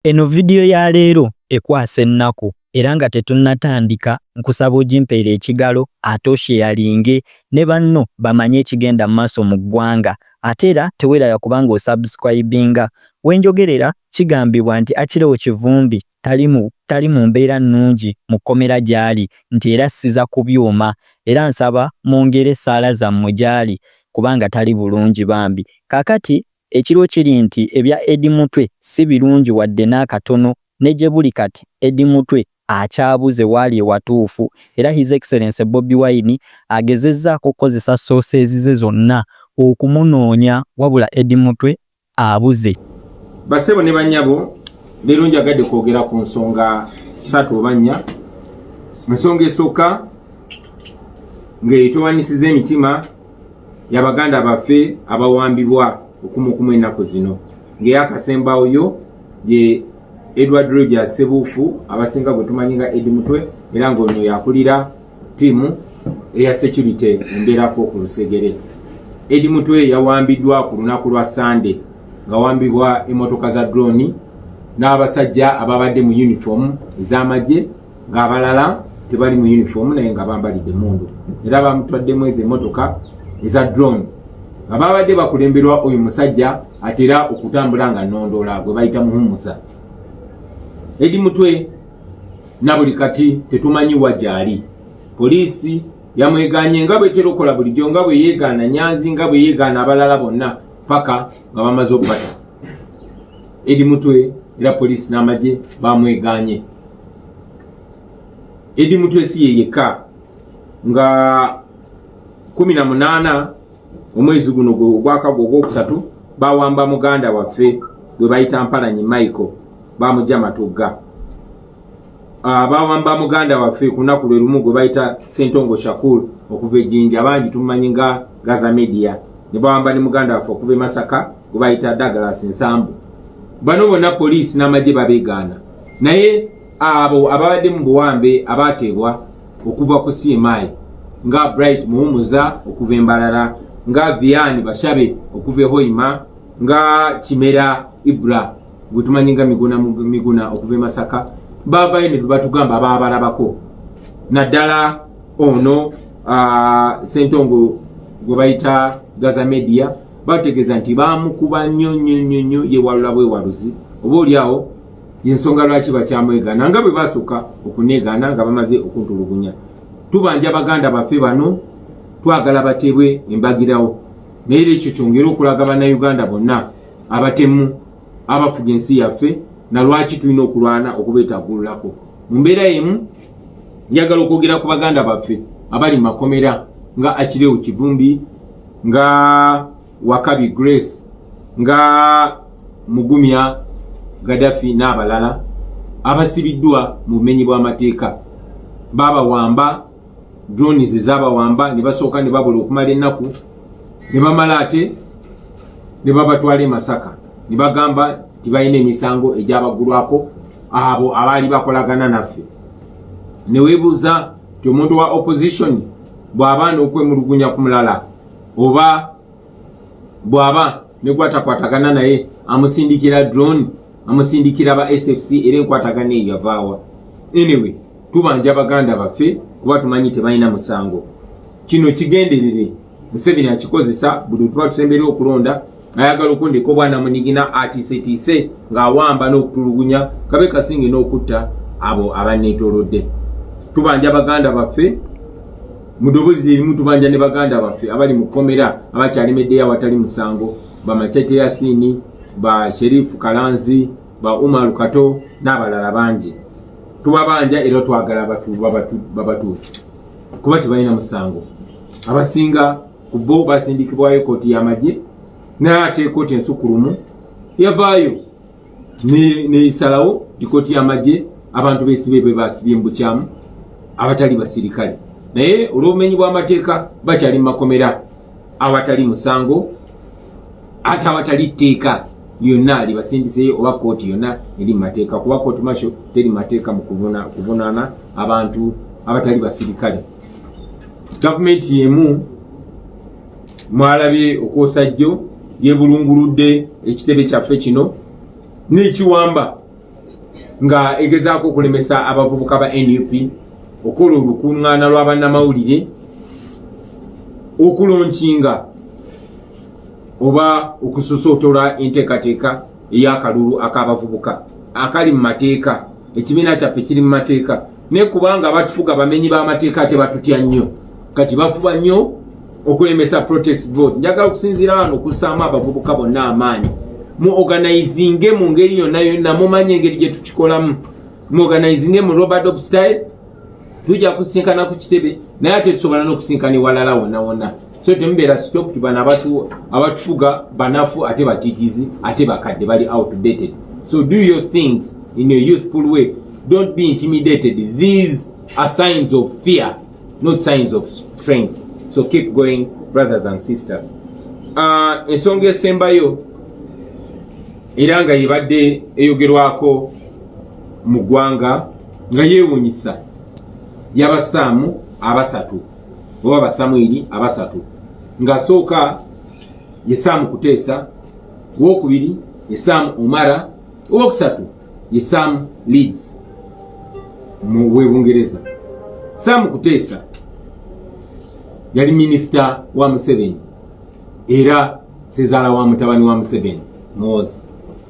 Eno vidiyo ya leero ekwasa ennaku era nga tetunnatandika nkusaba ogimpeere ekigalo ate osheyalinge ne banno bamanye ekigenda mu maaso mu ggwanga ate era teweerabira kubanga osubscribinga. Wenjogerera kigambibwa nti Achileo Kivumbi tali mu tali mu mbeera nnungi mu kkomera gy'ali nti era assiza ku byuma era nsaba mwongere essaala zammwe gy'ali kubanga tali bulungi bambi. Kaakati Ekiriwo kiri nti ebya Eddie Mutwe si birungi wadde n'akatono ne gye buli kati Eddie Mutwe akyabuze waali ewatuufu era His Excellency Bobi Wine agezezzaako okukozesa sources ze zonna okumunoonya wabula Eddie Mutwe abuze. Bassebo ne bannyabo, leero njagadde kwogera ku nsonga ssatu oba nnya. Ensonga esooka ng'etowanyisiza emitima ya baganda baffe abawambibwa okumukumu ennaku zino, ng'eyakasembawo yo ye Edward Rogers Sebuufu, abasinga gwe tumanyi nga Eddie Mutwe, era ng'ono yakulira ttiimu eya security embeerako ku lusegere. Eddie Mutwe yawambiddwa ku lunaku lwa Sande ng'awambibwa emmotoka za drone n'abasajja ababadde mu uniform ez'amagye, ng'abalala tebali mu uniform naye nga bambalidde emmundu, era bamutwaddemu ezo emmotoka eza drone nga babadde bakulemberwa oyo musajja atera okutambula nga nnondoola gwe bayita Muhumuza. Eddie Mutwe na buli kati tetumanyi wa gy'ali. Poliisi yamweganye nga bwetera okukola bulijjo, nga bwe yeegaana Nyanzi, nga bwe yeegaana abalala bonna paka nga bamaze okubata Eddie Mutwe, era poliisi n'amagye bamweganye. Eddie Mutwe si ye yekka, nga 18 omwezi guno ogwakagwa ogwokusatu bawamba muganda waffe gwe bayita Mpalanyi Michael, bamugya Matugga. Bawamba muganda waffe ku lunaku lwe lumu gwe bayita Sentongo Shakur okuva e Jinja, bangi tumumanyi nga Gaza Media, ne bawamba ne muganda waffe okuva e Masaka gwe bayita Douglas Nsambu. Bano bonna poliisi n'amagye babeegaana, naye abo ababadde mu buwambe abaateebwa okuva ku CMI nga Bright Muhumuza okuva e Mbarara, nga Vian Bashabe okuva e Hoima, nga Kimera Ibra gwe tumanyi nga Miguna Miguna okuva e Masaka, baavayo ne batugamba baabalabako, naddala ono Sentongo gwe bayita Gaza Media, bategeeza nti baamukuba nnyo nnyo nnyo nnyo, yewalula bwewaluzi. Oba oli awo yensonga lwaki bakyamwegaana nga bwe basooka okuneegaana nga bamaze okuntulugunya. Tubanja baganda baffe bano, twagala bateebwe embagirawo, naye era ekyo kyongere okulaga bannayuganda bonna abatemu abafuga ensi yaffe na lwaki tulina okulwana okubeetagululako. Mu mbeera emu njagala okwogera ku baganda baffe abali mu makomera nga Achileo Kivumbi, nga Wakabi Grace, nga Mugumya Gaddafi n'abalala abasibiddwa mu bumenyi bw'amateeka. Babawamba, drones ezabawamba, ne basooka ne babula okumala ennaku, ne bamala ate ne babatwala e Masaka ne bagamba nti balina emisango egyabaggulwako abo abaali bakolagana naffe. Ne weebuuza nti omuntu wa opposition bw'aba n'okwemulugunya ku mulala oba bw'aba ne gwatakwatagana naye amusindikira drone, amusindikira ba SFC, era enkwatagana eyo yavaawa? Anyway, tubanja baganda baffe kuba tumanyi tebalina musango. Kino kigenderere, Museveni akikozesa buli tuba tusemberera okulonda, ayagala okundeka obwanamunigina, atiisetiise ng'awamba n'okutulugunya kabe kasinge n'okutta abo abanneetoolodde. Tubanja baganda baffe mu ddoboozi lyerimu, tubanja ne baganda baffe abali mu kkomera abakyalemeddeyo awatali musango, ba Machete Yasini, ba Sherifu Kalanzi, ba Umar Kato n'abalala bangi. Tubabanja era twagala babatuuke kuba tebalina musango. Abasinga ku bo basindikibwayo kooti y'amagye, naye ate kooti ensukkulumu yavaayo nesalawo nti kooti y'amagye abantu besibe be basibye mu bukyamu abatali basirikale, naye olw'obumenyi bw'amateeka bakyali mu makomera awatali musango ate awatali tteeka lyonna libasindiseyo oba kooti yonna eri mu mateeka, kuba kooti masho teri mateeka mu kuvunaana abantu abatali basirikale. Gavumenti yemu mwalabye okwosa jjo yebulunguludde ekitebe kyaffe kino n'ekiwamba. nga egezaako okulemesa abavubuka ba nup okukola olukuŋŋaana lwa bannamawulire okulonkinga oba okusosotola enteekateeka ey'akalulu ak'abavubuka akali mu mateeka. Ekibiina kyaffe kiri mu mateeka, naye kubanga batufuga bamenyi b'amateeka ate batutya nnyo, kati bafuba nnyo okulemesa protest vote. Njagala okusinziira wano okussaamu abavubuka bonna amaanyi, mu organizinge mu ngeri yonna yonna, mumanye engeri gye tukikolamu, mu organizinge mu Robert Dob style. Tujja kusinkana ku kitebe, naye ate tusobola n'okusinkana ewalala wonna wonna, so temubeera stopped. Bano abatufuga banafu ate batitizi ate bakadde, bali outdated. So do your things in a youthful way, don't be intimidated. These are signs of fear, not signs of strength. So keep going, brothers and sisters. Ensonga esembayo era nga yebadde eyogerwako mu ggwanga nga yeewunyisa yabasaamu abasatu oba basamwiri abasatu, ng'asooka ye Saamu Kuteesa, owokubiri ye Saamu Omara, owokusatu ye Sam Leeds mu w'e Bungereza. Saamu Kuteesa yali minisita wa Museveni era sezaala wa mutabani wa Museveni Muhoozi.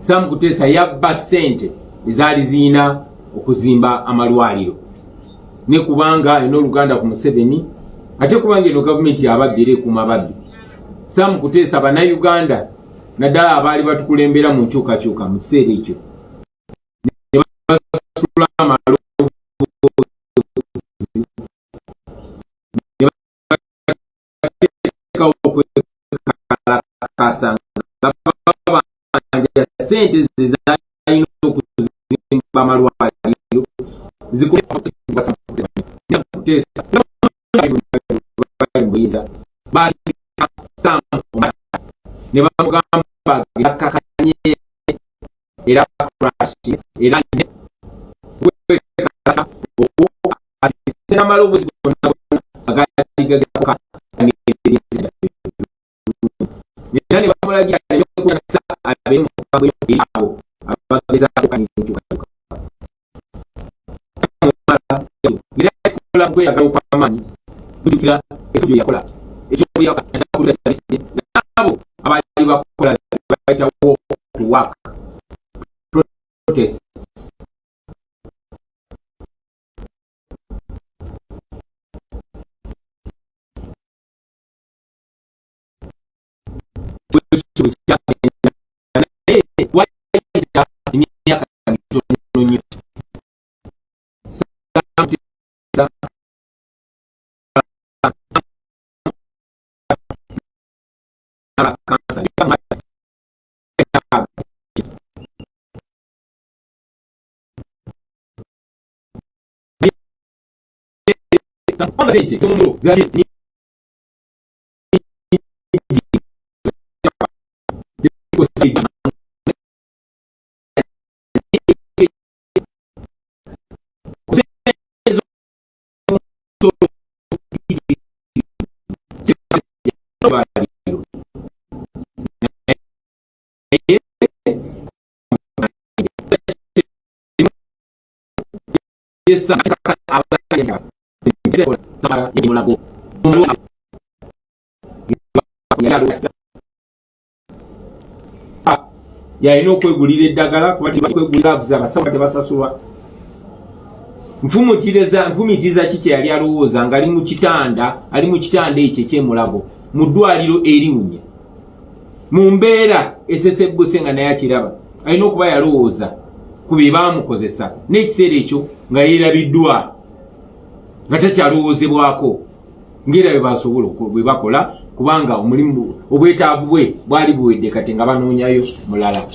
Saamu Kuteesa yabba ssente ezaali ziyina okuzimba amalwaliro, ne kubanga alina oluganda ku Museveni, ate kubanga eno gavumenti yababbi era ekuuma ababbi. Saamu Kuteesa, Bannayuganda naddala abaali batukulembera mu nkyukakyuka mu kiseera ekyo, ne basula amaloboozi ne bateekawo okwekalakaasa nga babanja ssente ze zalina okuzimba amalwaliro zikuteesa buyinza ne bamugamba akakanye era era n'amaloboozi gonna agaali gagako era ne bamulagira aleme abeere mukambwe eri abo abagezaako enkyukakyuka, era kikola kweyagala okw'amaanyi. Mujjukira ekyo yakola ekyokulyabo abaali bakola bayita walk to work protests. Wayita emyaka mitono nnyo yalina okwegulira eddagala kuba tebakwegulira abasawo tebasasulwa. Nfumukiriza ki kye yali alowooza nga ali mu kitanda, ali mu kitanda ekyo ekyemulago mu ddwaliro eriwunya mu mbeera esesebbuse, nga naye akiraba? Alina okuba yalowooza ku bye baamukozesa n'ekiseera ekyo nga yeerabiddwa, nga takyalowoozebwako ng'era bwe basobola bwe bakola, kubanga omulimu obwetaavu bwe bwali buwedde, kati nga banoonyayo mulala.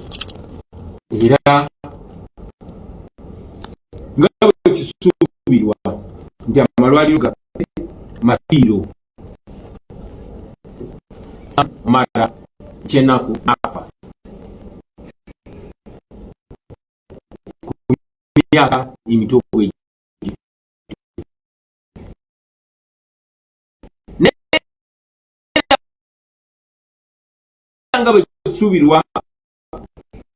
Era nga bwe kisuubirwa nti amalwaliro gaffe mafiiro, mara kyenaku afa ku myaka emito bwe. Nga bwe kisuubirwa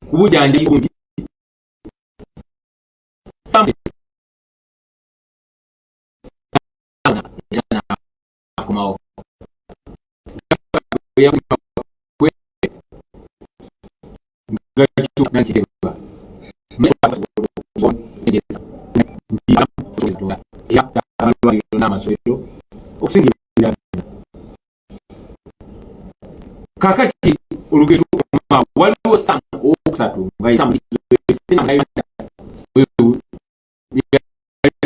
ku bujanjabi bungi. Akomawo n'amasomero okusingira kakati olugendo lukoma waliwo sam owokusatu nga yali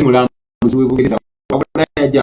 mulambuzi w'ebungereza.